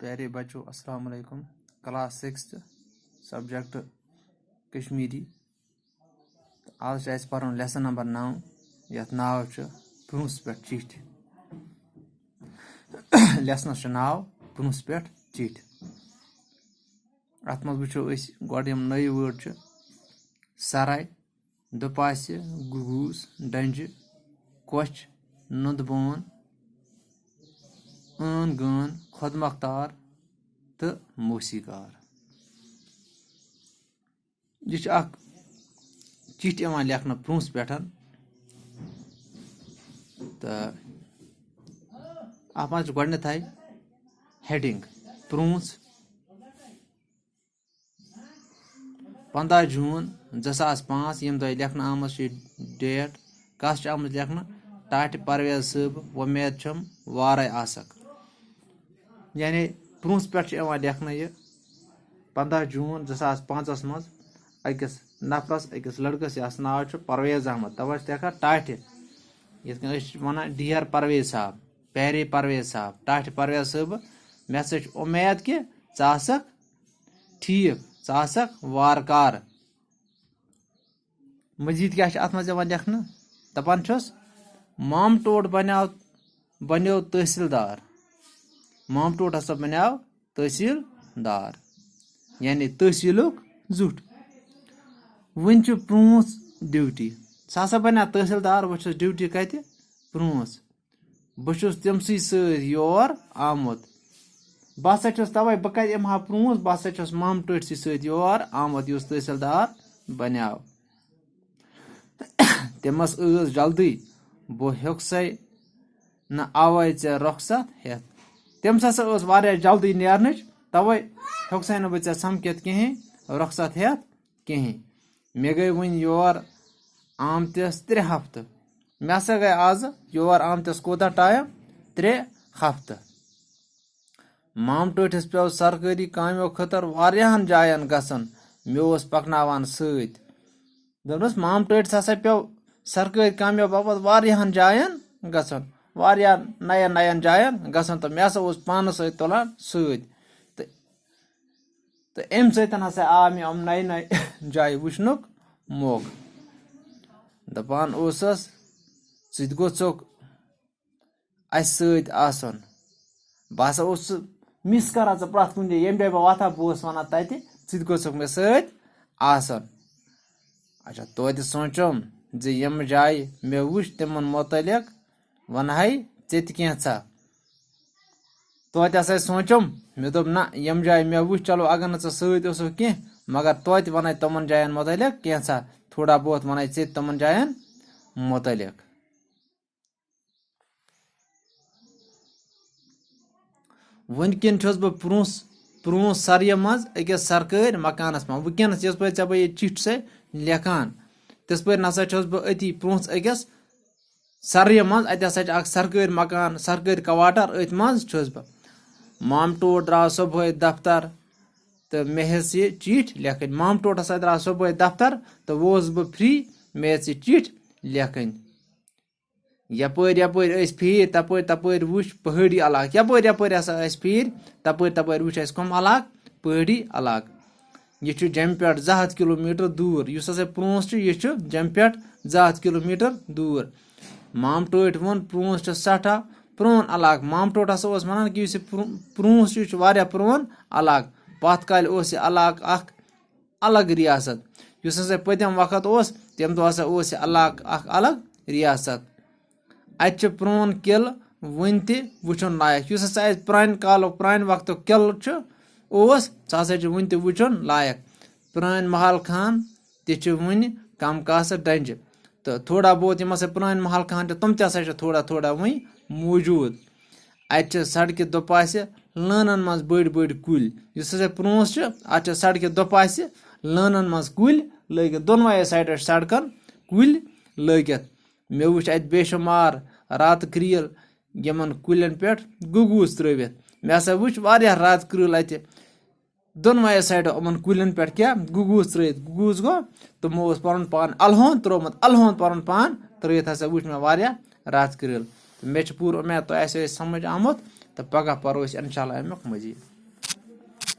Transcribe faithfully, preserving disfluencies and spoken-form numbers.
پیارے بچو، السلام علیکم۔ Class sixth, subject Kashmiri. آز چھُ اَسہِ پَرُن لیسن نمبر نَو، یَتھ ناو چھُ پرٛونٛسہِ پٮ۪ٹھ چِٹھۍ۔ لیسنَس چھُ ناو پرٛونٛسہِ پٮ۪ٹھ چِٹھۍ۔ اَتھ منٛز وٕچھو أسۍ گۄڈٕ یِم نٔے وٲڈ چھِ: سَرَے، دُپاسہِ، گُگوٗس، ڈنٛجہِ، کۄچھ، نُنٛدٕ بون، ٲن گٲن، خۄد مۄختار تہٕ موسیٖقار۔ یہِ چھِ اَکھ چِٹھۍ یِوان لیکھنہٕ پرٛونٛسہِ پٮ۪ٹھ۔ تہٕ اَتھ منٛز چھِ گۄڈٕنٮ۪تھٕے ہیڈِنٛگ: پرٛونٛس۔ پنٛداہ جوٗن زٕ ساس پانٛژھ، ییٚمہِ دۄہ یہِ لیکھنہٕ آمٕژ چھِ ڈیٹ، کَس چھِ آمٕژ لیکھنہٕ؟ ٹاٹھہِ پرویز صٲب، وۄمید چھَم وارَے آسَکھ۔ یعنی پرٛونٛسہِ پٮ۪ٹھ چھِ یِوان لیکھنہٕ یہِ پنٛداہ جوٗن زٕ ساس پانٛژَس منٛز أکِس نفرَس، أکِس لٔڑکَس، یَس ناو چھُ پرویز احمد، تَوَے چھِ لیکھان ٹاٹھہِ۔ یِتھ کٔنۍ أسۍ چھِ وَنان، ڈِیَر پرویز صاحب، پیارے پرویز صاحب، ٹاٹھہِ پرویز صٲبہٕ، مےٚ ہسا چھِ اُمید کہِ ژٕ آسَکھ ٹھیٖک، ژٕ آسَکھ وارٕ کارٕ۔ مزید کیٛاہ چھِ اَتھ منٛز یِوان لیکھنہٕ؟ دَپان چھُس، مامہٕ ٹوٹھ بنیو، بنیو تحصیٖلدار۔ مامہٕ ٹوٹھ ہسا بنیو تحصیٖلدار، یعنی تحصیٖلُک زیُٹھ۔ وٕنہِ چھُ پرٛونٛس ڈیوٹی۔ سُہ ہسا بنیو تحصیٖلدار، وۄنۍ چھُس ڈیوٹی کَتہِ؟ پرٛونٛس۔ بہٕ چھُس تٔمۍ سٕے سۭتۍ یور آمُت۔ بہٕ ہسا چھُس، تَوَے بہٕ کَتہِ یِمہٕ ہا پرٛونٛس، بہٕ ہسا چھُس مامہٕ ٹٲٹھۍ سٕے سۭتۍ یور آمُت، یُس تحصیٖلدار بنیو۔ تٔمِس ٲس جلدی، بہٕ ہیوٚکسَے نہٕ اَوَے ژےٚ رۄخصت ہٮ۪تھ۔ تٔمِس ہسا ٲس واریاہ جلدی نیرنٕچ، تَوَے ہیوٚکسَے نہٕ بہٕ ژےٚ سَمکھِتھ کِہیٖنۍ، رۄخصت ہٮ۪تھ کِہیٖنۍ۔ مےٚ گٔے وٕنہِ یور آمتِس ترٛےٚ ہفتہٕ۔ مےٚ ہسا گٔے آزٕ یور آمتِس کوٗتاہ ٹایم؟ ترٛےٚ ہفتہٕ۔ مامہٕ ٹٲٹھِس پیوٚو سرکٲری کامیو خٲطرٕ واریاہَن جایَن گژھُن۔ مےٚ اوس پَکناوان سۭتۍ۔ دوٚپنَس، مامہٕ ٹٲٹھِس ہسا پیوٚو سرکٲرۍ کامیو باپتھ واریاہَن جایَن گژھُن، واریاہَن نَیَن نَیَن جایَن گژھُن، تہٕ مےٚ ہسا اوس پانَس سۭتۍ تُلان سۭتۍ۔ تہٕ، تہٕ اَمہِ سۭتۍ ہسا آو مےٚ یِم نَیہِ نَیہِ جایہِ وٕچھنُک موقعہٕ۔ دَپان اوسُس، ژٕ تہِ گوٚژھُکھ اَسہِ سۭتۍ آسُن۔ بہٕ ہسا اوسُس مِس کران ژٕ پرٛٮ۪تھ کُنہِ جایہِ، ییٚمہِ جایہِ بہٕ وۄتھان، بہٕ اوسُس وَنان تَتہِ، ژٕ تہِ گوٚژھُکھ مےٚ سۭتۍ آسُن۔ اچھا، توتہِ سونٛچُم زِ یِم جایہِ مےٚ وٕچھ، تِمن مُتعلِق وَنہٕ ہَے ژےٚ تہِ کینٛژھا۔ توتہِ ہسا سونٛچُم، مےٚ دوٚپ، نہ، یِم جایہِ مےٚ وٕچھ، چلو، اگر نہٕ ژٕ سۭتۍ اوسُکھ کینٛہہ، مگر توتہِ وَنَے تِمن جاین مُتعلِق کینٛژھا، تھوڑا بہت وَنَے ژےٚ تہِ تِمن جاین مُتعلِق۔ وٕنکیٚن چھُس بہٕ پرٛونٛس، پرٛونٛس سَرِ منٛز أکِس سرکٲرۍ مکانَس منٛز۔ وٕنکیٚنَس یِتھ پٲٹھۍ ژےٚ بہٕ یہِ چِٹھۍ چھُسَے لیکھان، تِتھ پٲٹھۍ نَسا چھُس بہٕ أتی پرٛونٛس أکِس سَرِ منٛز۔ اَتہِ ہسا چھِ اَکھ سرکٲرۍ مکان، سرکٲرۍ کواٹر، أتھۍ منٛز چھُس بہٕ۔ مامہٕ ٹوٹھ درٛاو صُبحٲے دفتر تہٕ مےٚ ہیٚژ یہِ چِٹھۍ لیکھٕنۍ۔ مامہٕ ٹوٹھ ہسا درٛاو صُبحٲے دفتر تہٕ ووتُس بہٕ فِرٛی، مےٚ ہیٚژ یہِ چِٹھۍ لیکھٕنۍ۔ یَپٲرۍ یَپٲرۍ أسۍ پھیٖرۍ، تَپٲرۍ تَپٲرۍ وٕچھ پہٲڑی علاقہٕ۔ یَپٲرۍ یَپٲرۍ ہسا أسۍ پھیٖرۍ، تَپٲرۍ تَپٲرۍ وٕچھ اَسہِ کَم علاقہٕ؟ پہٲڑی علاقہٕ۔ یہِ چھُ جیٚمہِ پٮ۪ٹھ زٕ ہَتھ کِلوٗ میٖٹر دوٗر۔ یُس ہسا پرٛونٛس چھُ، یہِ چھُ جیٚمہِ پٮ۪ٹھ زٕ ہَتھ کِلوٗ میٖٹر دوٗر۔ مامہٕ ٹوٹھۍ ووٚن، پرٛونٛس چھُ سٮ۪ٹھاہ پرٛون علاقہٕ۔ مامہٕ ٹوٹھ ہسا اوس وَنان کہِ یُس یہِ پرٛو-، پرٛونٛس چھُ، یہِ چھُ واریاہ پرٛون علاقہٕ۔ پَتھ کالہِ اوس یہِ علاقہٕ اَکھ الگ ریاست۔ یُس ہسا پٔتِم وقت اوس، تَمہِ دۄہ ہسا اوس یہِ علاقہٕ اکھ الگ ریاست۔ اَتہِ چھُ پرٛون قلعہٕ وُنہِ تہِ وُچھُن لایق۔ یُس ہسا اَتہِ پرٛانہِ کالُک، پرٛانہِ وقتُک قلعہٕ چھُ، اوس، سُہ ہسا چھُ وُنہِ تہِ وُچھُن لایق۔ پرٛٲنۍ محل خان تہِ چھِ وُنہِ کم کاسہٕ ڈنجہِ۔ تہٕ تھوڑا بہت یِم ہسا پرٛٲنۍ محل خان چھِ، تِم تہِ ہسا چھِ تھوڑا تھوڑا وُنہِ موٗجوٗد۔ اَتہِ چھِ سڑکہِ دُپاسہِ لٲنن منٛز بٔڑۍ بٔڑۍ کُلۍ۔ یُس ہسا پرٛونٛس چھُ، اَتھ چھِ سڑکہِ دُپاسہِ لٲنن منٛز کُلۍ لٲگِتھ، دۄنوَے سایڈس چھِ سڑکن کُلۍ لٲگِتھ۔ مےٚ وُچھ اَتہِ بے شُمار راتہٕ کرٛیٖل یِمن کُلٮ۪ن پٮ۪ٹھ گُگوٗز ترٲوِتھ۔ مےٚ ہسا وُچھ واریاہ راتہٕ کرٛیٖل اَتہِ۔ دۄنوَے سایڈو یِمَن کُلٮ۪ن پٮ۪ٹھ کیٛاہ؟ گُگوٗز ترٲوِتھ۔ گُگوٗز گوٚو، تِمو اوس پَنُن پان اَلہٕ ہون ترٛوومُت، اَلہٕ ہون پَنُن پان ترٲوِتھ ہسا وٕچھ مےٚ واریاہ راتہٕ کرٛیٖل۔ تہٕ مےٚ چھِ پوٗرٕ اُمید تۄہہِ آسہِ یہِ سَمٕجھ آمُت۔ تہٕ پگاہ پرو أسۍ انشاء اللہ امیُک مزید۔